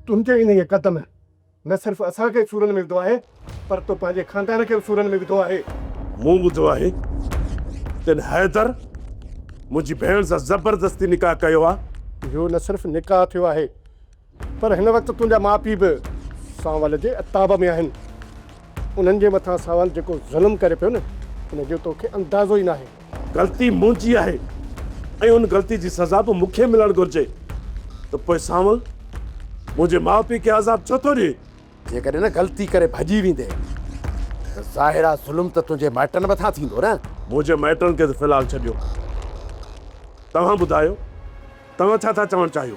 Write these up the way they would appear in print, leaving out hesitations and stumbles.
تنهنجي انهيء قدم نه صرف اسان کي سورن ۾ وڌو آهي پر تو پنهنجي خاندان کي به سورن ۾ وڌو آهي. مون ٻڌو آهي تن حيدر منهنجي ڀيڻ سان زبردستي نڪاح ڪيو آ. اهو نه صرف نڪاح ٿيو آهي پر هن وقت تنهنجا ماء پيء به سانول جي عتاب ۾ آهن. انهن جي مٿان سانول جيڪو ظلم ڪري پيو نه ان جو توکي اندازو ئي ناهي. غلطي منهنجي آهي ۽ ان غلطي جي سزا به مون کي ملڻ گهرجي ته پوء سانول منهنجي ماء پيء کي عذاب ڇو ٿو ڏئي؟ جيڪڏهن نه غلطي ڪري ڀڄي ويندين ته ظاهر آ ظلم ته تنهنجي مائٽن مٿان ٿيندو نه. منهنجي مائٽن کي ته في الحال ڇڏيو. توهان ٻڌايو توهان ڇا ٿا چوڻ چاهيو؟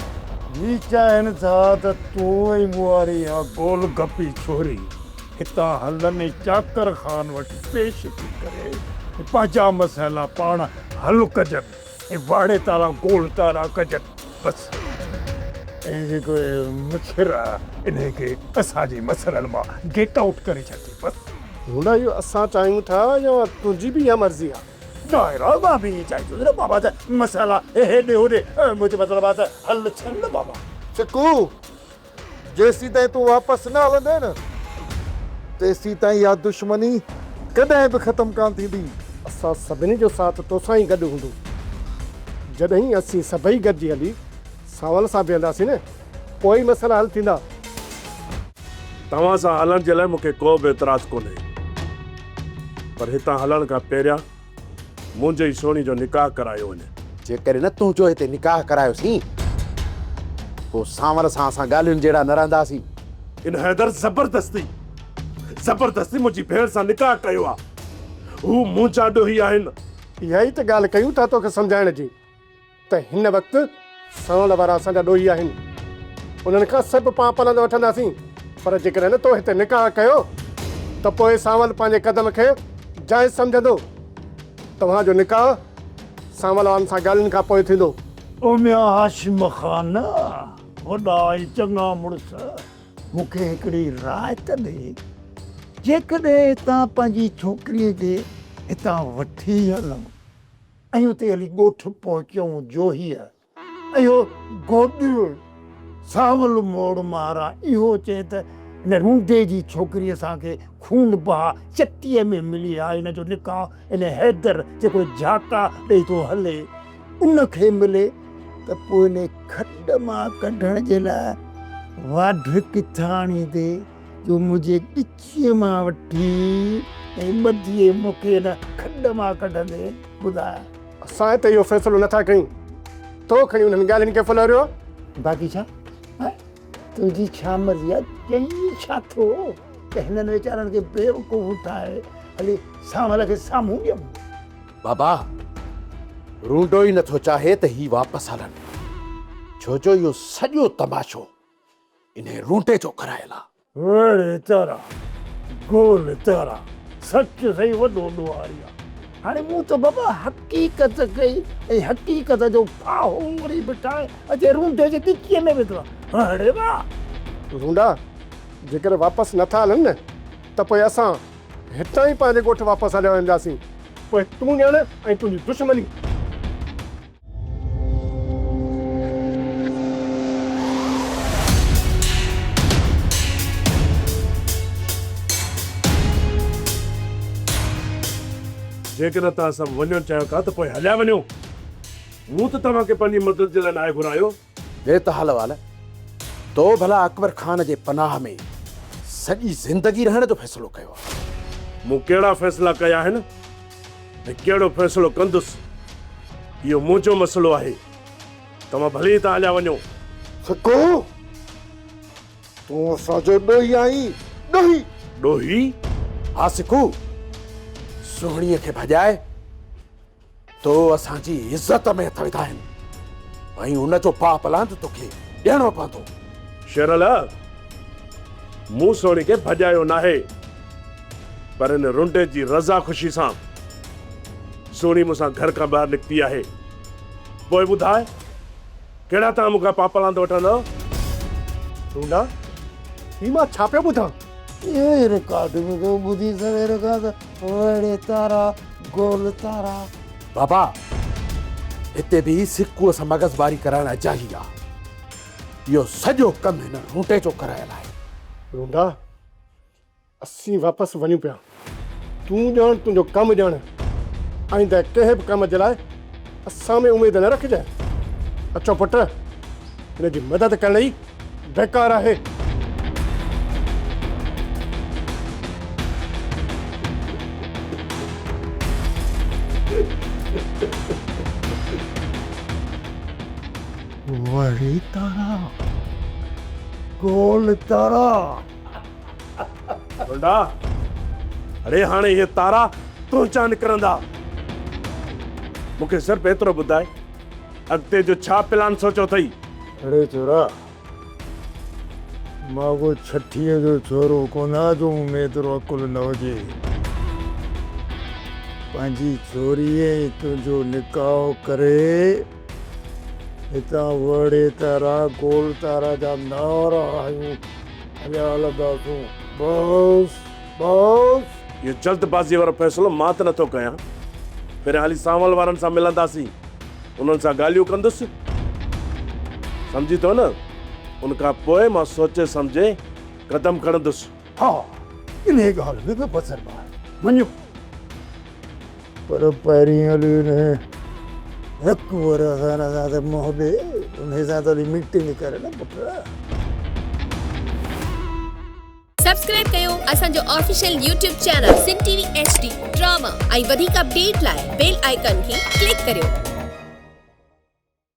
هي چاهين ٿا ته تون ۽ مون واري اها گول گپي ڇوري هتان هلن ۽ چاڪر خان وٽ پيش ٿي ڪري ۽ پنهنجا مسئلا پاڻ حل ڪجن ۽ واڙي تارا گول تارا ڪجن بس. ۽ جيڪو مڇر آ انهي کي اسان جي مسئلن مان گيٽ آئوٽ ڪري ڇڏجي بس. هوندا اهو اسان چاهيون ٿا يا تنهنجي به اها مرضي آ؟ ظاهر آ مان به ائين چاهيندس نه بابا ته مسئلا هيڏي هوڏي منهنجو مطلب آ ته حل ٿين نه بابا. سڪو، جيسيتائين تون واپس نه هلندين نه تيسيتائين اها دشمني ڪڏهن به ختم ڪانه ٿيندي. اسان سڀني جو ساٿ توسان ئي گڏ هوندو. جڏهن اسين سڀئي گڏجي هلي سانول سان بيهنداسين نه پوء ئي مسئلا حل ٿيندا. توهان سان هلڻ جي لاء مون کي ڪو به اعتراض ڪونهي پر هتان هلڻ کان پهريان منهنجي ئي سهڻي جو نڪاح ڪرايو وڃي. جيڪڏهن نه تنهنجو هتي نڪاح ڪرايوسين پوء سانول سان اسان ڳالهين جهڙا نه رهنداسين. ان حيدر زبردستي زبردستي منهنجي ڀيڻ سان نڪاح ڪيو آ. هو منهنجا ڏوهي آهن. اها ئي ته ڳالهه ڪيون ٿا توکي سمجهائڻ جي. ته هن وقت سانول وارا اسان جا ڏوهي آهن، انهن کان سڀ پان پلند وٺنداسين، پر جيڪڏهن تو هتي نڪاح ڪيو ته پوء سانول پنهنجي قدم کي جائز سمجهندو. توهان جو نڪاح سانول وارن سان ڳالهين کان پوء ٿيندو. او ميان هاشم خان، وڏا ۽ چڱا مڙس، مون کي هڪڙي راء ته ڏي، جيڪڏهن هتان پنهنجي ڇوڪريء کي هتان وٺي هلون ۽ اتي هلي ڳوٺ پهچئون جوهيء اهو گوڏيو سانول موڙ ماران اهو چئي ته هن رونڊي جي ڇوڪريء سان کي خون بها چتيء ۾ ملي ها هن جو نڪاح ان حيدر جيڪو جهاڪا ڏئي ٿو هلي ان کي ملي ته پوء ان کڏ مان ڪڍڻ جي لاء واڍ ڪٿان آڻيندي جو منهنجي ڳچيء مان وٺي ۽ ٻڌي مون کي ان کڏ مان ڪڍندي ٻڌاء. اسان هتي اهو فيصلو نٿا ڪيون. تو کڻي انهن ڳالهين کي ڦلهريو. باقي ڇا؟ تنهنجي ڇا مرضي آ؟ چئين ڇا ٿو ته هنن ويچارن کي بيوقوف ٺاهي هلي سانول کي سامهون ڏيون. بابا، رونڊو ئي نٿو چاهي ته هي واپس هلن، ڇو جو اهو سڄو تماشو انهيء رونڊي جو ڪرايل آ. وڙ تارا، گول تارا، سچ سهي وڏو ڏوهاري آ. هاڻي مون ته بابا حقيقت ڪئي ۽ حقيقت جو ڦاهو وري به ٺاهي اچي رونڊي جي ڳچيء ۾ وڌو آ. اڙي واهه! رونڊا، جيڪڏهن واپس نه ٿا هلن نه ته پوء اسان هتان ئي پنهنجي ڳوٺ واپس هليا وينداسين. پوء تون ڄاڻ ۽ تنهنجي دشمني. جيڪڏهن توهان سڀ وڃڻ چاهيو ٿا ته پوء هليا وڃو. مون ته توهان کي پنهنجي مدد جي لاء ناهي گهرايو. ڏي ته حال احوال. تو ڀلا اڪبر خان جي پناهه ۾ سڄي زندگي رهڻ جو فيصلو ڪيو آهي. مون ڪهڙا فيصلا ڪيا آهن؟ ۽ ڪهڙو فيصلو ڪندس، اهو منهنجو مسئلو آهي. توهان ڀلي هتان هليا وڃو. سڪو، تون اسان جو ڏوهي آهين، ڏوهي! ڏوهي؟ ها سڪو، سهڻيء کي ڀڄائي تو اسان جي عزت ۾ هٿ وڌا آهن ۽ ان جو پاء پلاند توکي ڏيڻو پوندو. شيرل، مون سهڻي کي ڀڄايو ناهي. پر ان رنڊي جي رضا خوشي سان سهڻي مون سان گهر کان ٻاهر نڪتي آهي. پوء ٻڌاء ڪهڙا توهان مون کان پاپلاند وٺندؤ؟ رونڊا، هي مان ڇا پيو ٻڌان؟ اهو ئي رڪارڊ ۾ ٿو ٻڌين سوير کان ته وڙي تارا گول تارا. بابا، هتي به سڪوء سان مغز ماري ڪرائڻ اجائي آ. اهو سڄو ڪم هن رونٽي جو ڪرايل آهي. رونڊا، اسين واپس وڃون پيا. تون ڄاڻ تنهنجو ڪم ڄاڻ. آئنده ڪنهن به ڪم جي لاء اسان ۾ اميد نه رکجانء. اچو پٽ، هن جي مدد ڪرڻ ئي بيڪار آهي. وڙي تارا، گول تارا. رنڊا، اڙي هاڻي اهي تارا تنهنجا نڪرندا. مون کي صرف ايترو ٻڌاء، اڳتي جو ڇا پلان سوچيو اٿئي؟ اڙي ڇورا، مان ڪو ڇٺيء جو ڇورو ڪونه آهيان جو مون ۾ ايترو عقل نه هجي. پنهنجي ڇوريء ۽ تنهنجو نڪاح ڪري هتان وڙي تارا گول تارا جا نعرا هنيون هليا هلنداسون. بس بس. اهو جلد بازيء وارو فيصلو مان ته نٿو ڪيان. پهريان هلي سانول وارن سان ملنداسين. انهن سان ڳالهيون ڪندس. سمجهين ٿو نه؟ ان کان پوء مان سوچي سمجهي قدم کڻندس. ها، انهيء ڳالهه ۾ به تجربو آهي. مڃيو. پر پهرين هلي انهيء هڪ ور سان اسان کي منهن ڏي، انهيء سان ته هلي ميٽنگ ڪر نه پٽ. سبسڪرائب ڪيو اسان جو official YouTube channel Sindh T V H D drama ۽ وڌيڪ اپڊيٽ لاء بيل آئيڪان کي ڪلڪ ڪريو.